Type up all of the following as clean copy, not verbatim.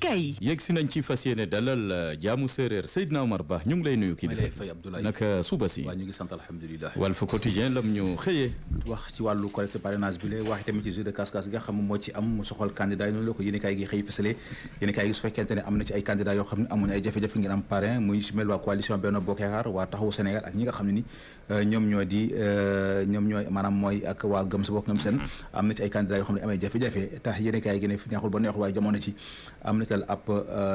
kaay yi. yegg si nañ ci fas yéene dalal jaamu séeréer Seydina Omar Ba ñu ngi lay nuyu. ma lay fay Abdoulaye naka suba si. waaw ñu ngi sant alhamdulilah. Walf Quotidien lam ñu xëyee. wax ci wàllu collecte parrainage bi la wax tamit ci jeu de casse-casse gi nga xam moo ci am mu soxal candidat yi noonu la ko yéenekaay gi xëy fësale yéenekaay gi su fekkente ne am na ci ay candidat yoo xam ne amuñu ay jafe-jafe ngir am parrain muy ci mel waa coalition Benno Bokk Yaakaar waa Taxawu Sénégal ak ñi nga xam ne ni ñoom ñooy maanaam mooy ak waa Gëm Sa Bopp ñoom seen am na ci ay candidat yoo xam ne amay jafe-jafe tax yéenekaay gi ne fi neexul ba neexul waaye jamono ci am na tal ab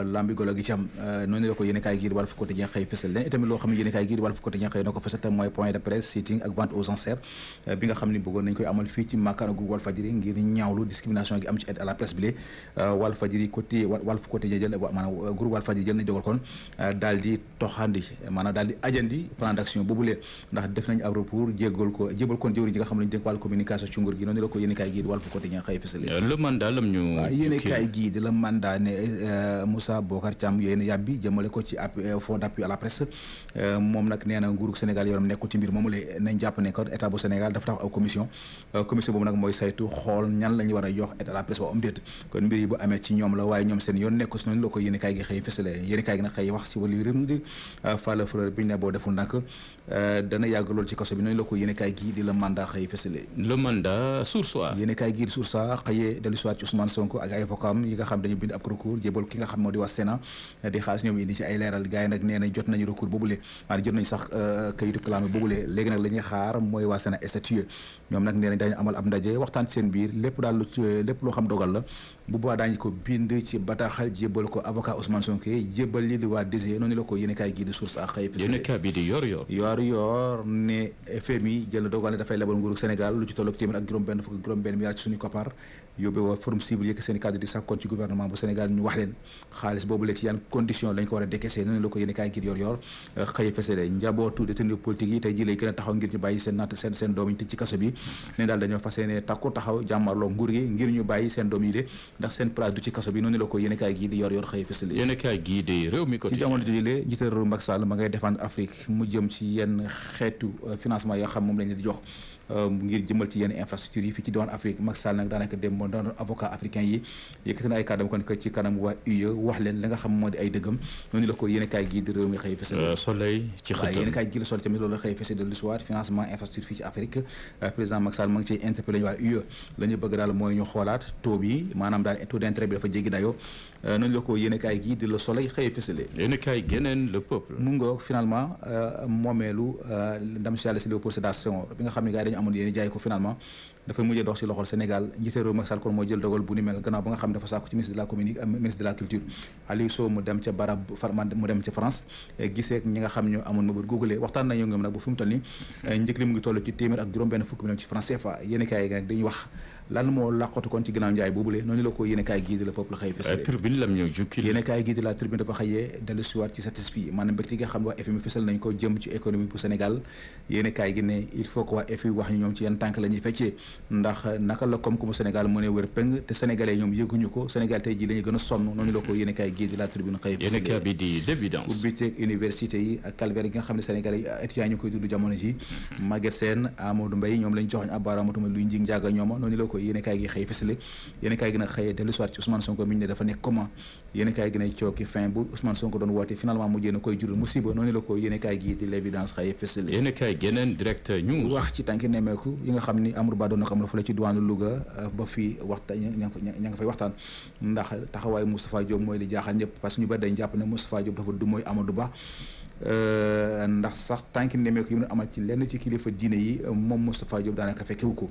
lambigolo gi ci am noonu la ko yéenekaay gi di Walf Quotidien xëy fësal leen itamit loo xam ne yéenekaay gi di Walf Quotidien xëy na ko fësal te mooy point de presse sitting ak vente aux enchères bi nga xam ne bëggoon nañ koy amal fii ci makkaana groupe Walfadjri ngir ñaawlu discrimination gi am ci aide à la presse bi lee Walfadjri côté Walf Quotidien jël maanaam groupe Walfadjri jël nañ dogal kon daal di toxandi maanaam daal di ajandi plan d'action boobulee ndax def nañ ab recours jébal kon jëwriñ ji nga xam ne ñu dénk wàllu communication ci nguur gi noonu la ko yéenekaay gi di Walf Quotidien xëy fësal le mandat lam ñu waaw yéenekaay gi di la mandat ne Moussa Bocar Thiam yéen yàbbi jëmale ko ci fonds d'appui à la presse moom nag nee na nguuru Sénégal yoram nekkul ci mbir moomulee nañ jàpp ne kon état bu Sénégal dafa tax aw commission boobu nag mooy saytu xool ñan la ñu war a jox aide à la presse ba am déet kon mbir yi bu amee ci ñoom la waaye ñoom seen yoon nekku si noonu la ko yéenekaay gi xëy fësale yéenekaay gi nag xëy wax si wàllu rëm di Falla Fleur bi ñu ne boo deful nag dana yàgg loolu ci kaso bi noonu la ko yéenekaay gi di la mandat xëy fësale le mandat Source A yéenekaay gi di Source A xëyee dellu siwaat ci Ousmane Sonko ak ay avocat am yi nga xam dañu bind ab recours jébal ki nga xam moo di waa Sénat di xaalis ñoom indi ci ay leeral gars yi nag nee nañ jot nañu recours boobule maanaam jot nañu sax kayitu clamé boobule léegi nag la ñuy xaar mooy waa Sénat statué ñoom nag nee nañ dañu amal ab ndaje waxtaan ci seen biir lépp daal lépp loo xam dogal la bu boobaa daañu ko bind ci bataaxal jébal ko avocat Ousmane Sonko jébal lii di waa DG noonu la ko yéenekaay gi di Source A xëy yéenekaay bi di yor ne FMI jël na dogal ne dafay lebal nguuru Sénégal lu ci tolloog téeméer ak juróom-benn milliard ci suñu koppar yóbbee waa forum civil yëkk seen cadre di sàkkoon ci gouvernement bu Sénégal ñu wax leen xaalis boobu la ci yan condition lañ ko war a décaissé noonu la ko yéenekaay gi yor xëy fësale njabootu détenu politique yi tey ji lay gën a taxaw ngir ñu bàyyi seen doom yi tëj ci kaso bi ne daal dañoo fas yéene takku taxaw jàmmarloo nguur gi ngir ñu bàyyi seen doom yi de ndax seen place du ci kaso bi noonu la ko yéenekaay gi di yor xëy fësale yéenekaay gi di réew mi ko ci jamono jooju lee njiital réew Macky Sall ma ngay défendre Afrique mu jëm ci yenn xeetu financement yoo xam moom lañ di jox ngir jëmal ci yenn infrastructure yi fii ci diwaan Afrique Macky Sall nag daanaka dem moo doon avocat africain yi yëkkati na ay kàddam kon ci kanam waa UE wax leen la nga xam moo di ay dëggam noonu la ko yéenekaay gi di réew mi xëy fësal Soleil ci xëtam waaw yéenekaay gi la Soleil tamit loolu la xëy fësal de l'histoire financement infrastructure fii ci Afrique président Macky Sall ma ngi ciy interpellé waa UE la ñu bëgg daal mooy ñu xoolaat taux bi maanaam daal taux d'intérêt bi dafa jéggi dayoo noonu la ko yéenekaay gi di Le Soleil xëy fësale yéenekaay geneen Le Peuple mu ngoog finalement moomeelu ndam si yàlla si Léopold Sédar Senghor bi nga xam ne gars yi dañu amoon yéen jaay ko finalement dafay mujjee dox si loxol Sénégal njiite réew Macky Sall kon moo jël dogal bu ni mel gannaaw ba nga xam ne dafa sàkku ci ministre de la communique ministre de la culture Aliou Sow mu dem ca barab mu dem ca France gisee ñi nga xam ñoo amoon ma bët googulee waxtaan nañu ñoom nag bu fi mu toll ni njëkk li mu ngi toll ci téeméer ak juróom benn fukk million ci francs CFA yéenekaay yi nag dañuy wax lan moo làqatu kon ci ginnaaw njaay boobulee noonu la ko yéenekaay gii di Le Peuple xëy fësal tribune lam ñëw jukki yéenekaay gii di La Tribune dafa xëyee dellu siwaat ci satisfait maanaam mbégte gi nga xam ne waa FMI fësal nañ ko jëm ci économie bu Sénégal yéenekaay gi ne il faut que waa FMI wax ñu ñoom ci yenn tànk la ñuy feccee ndax naka la koom-koomu Sénégal mën a wër péng te sénégalais ñoom yëguñu ko Sénégal tey ji la ñu gën a sonn noonu la ko yéenekaay gii di La Tribune xëy fësal yéenekaay bi di l'évidence ubbiteeg université yi ak calvaire yi nga xam ne sénégalais étudiants yi ñu koy dund jamono ji Maguette Sène Amadou Mbaye ñoom lañ joxoñ ab baaraamatuma luy njig njaaga ñooma noonu la ko yéenekaay gi xëy fësale yéenekaay gi nag xëyee dellu soir ci Ousmane Sonko mi ñu ne dafa nekk comment yéenekaay gi ne cooki fin bu Ousmane Sonko doon woote finalement mujjee na koy jural musiba noonu la ko yéenekaay gi di l'évidence xëyee fësale yéenekaay geneen Direct News wax ci tànki nemmeeku yi nga xam ni Amadou Ba doon na ko am la fa la ci diwaanu Louga ba fii waxtaan ña nga fay waxtaan ndax taxawaay Moustapha Diop mooy li jaaxal ñëpp parce que ñu bari dañ jàpp ne Moustapha Diop dafa du mooy Amadou Ba ndax sax tànki nemeeku yi mu amal ci lenn ci kilifa diine yi moom Moustapha Diop daanaka fekkewu ko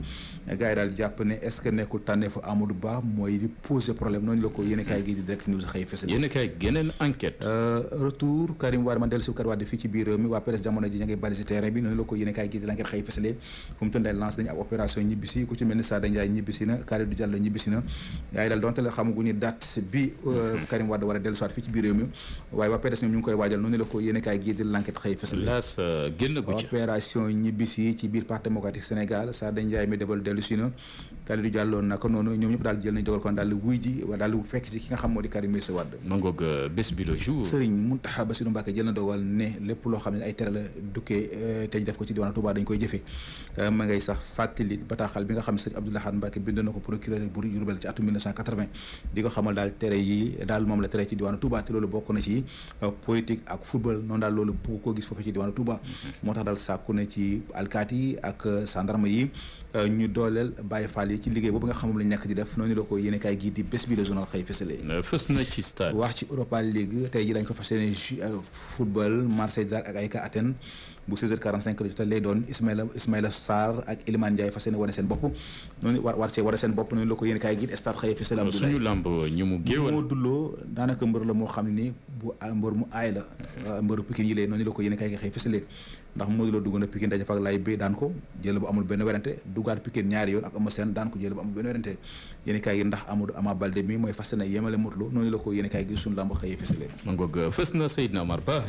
gars yi daal jàpp ne est-ce que nekkul tànneefu Amadou Ba mooy di poser problème noonu la ko yéenekaay gi di Direct News xëy fësal yéenekaay geneen enquête retour Karim Wade man dellu si Karim Wade fii ci biir réew mi waa presse jamono ji ña ngay balisé terrain bi noonu la ko yéenekaay gi di l'enquête xëy fësale fu mu toll daal lancé nañu ab opération ñibbisi ku ci mel ni Sada Ndiaye ñibbisi na Kalidou Diallo ñibbisi na gars yi daal donte la xamaguñu date bi Karim Wade war a dellu si waat fii ci biir réew mi waaye waa presse ñoom ñu ngi koy waajal noonu la ko yéenekaay kaay gii di l'enquête xëy fësale laas génn gu ci opération ñibbisi ci biir parti démocratique Sénégal Sada Ndiaye mi débal dellu si na Kalidou Diallo naka noonu ñoom ñëpp daal jël nañ dogal kon daal di wuy ji wa daal di fekk si ki nga xam moo di Karim Meïssa Wade mangoog bés bi le jour Serigne Mountakha Bassirou Mbacké jël na dogal ne lépp loo xam ne ay tere la dukkee te ñu def ko ci diwaanu Touba dañ koy jëfee ma ngay sax fàttali bataaxal bi nga xam ne Serigne Abdou Lahad Mbacké bind na ko procureur bu Diourbel ci atum 1980 di ko xamal daal tere yi daal moom la tere ci diwaanu Touba te loolu bokk na ci politique ak football noonu daal loolu bu ko gis foofu ci diwaanu Touba moo tax daal sàkku na ci alkaati yi ak gendarme yi ñu dooleel Baye Fall yi ci liggéey boobu nga xam moom lañ nekk di def noonu la ko yéene kaay gii di bés bi le journal xëy fësale fës na ci stade wax ci Europa League tey ji dañ ko fas yéene football Marseille ak AEK Athènes bu 16h45 la jotee lay doon Ismaïla Sarr ak Iliman Ndiaye fas yéene wane seen bopp noonu war seen bopp noonu la ko yéene kaay gii stade xëy fësale Abdoulaye suñu lamb ñu mu géewal moo dulloo daanaka mbër la moo xam ne ni bu mbër mu aay la mbëru Pikine yi lée noonu la ko yéene kaay gi xëy fësale ndax Modou Lo dugg na Pikine daje fa ak Laye Bey daan ko jël bu amul benn werante duggaat Pikine ñaari yoon ak Eumeu Sène daan ko jël bu amul benn werante yéene kaay gi ndax Amadou Ama Baldé mi mooy fas yéene yemale Modou Lo noonu la ko yéene kaay gi suñu lamb xëy fësale mangoog fës na Seydina Omar Ba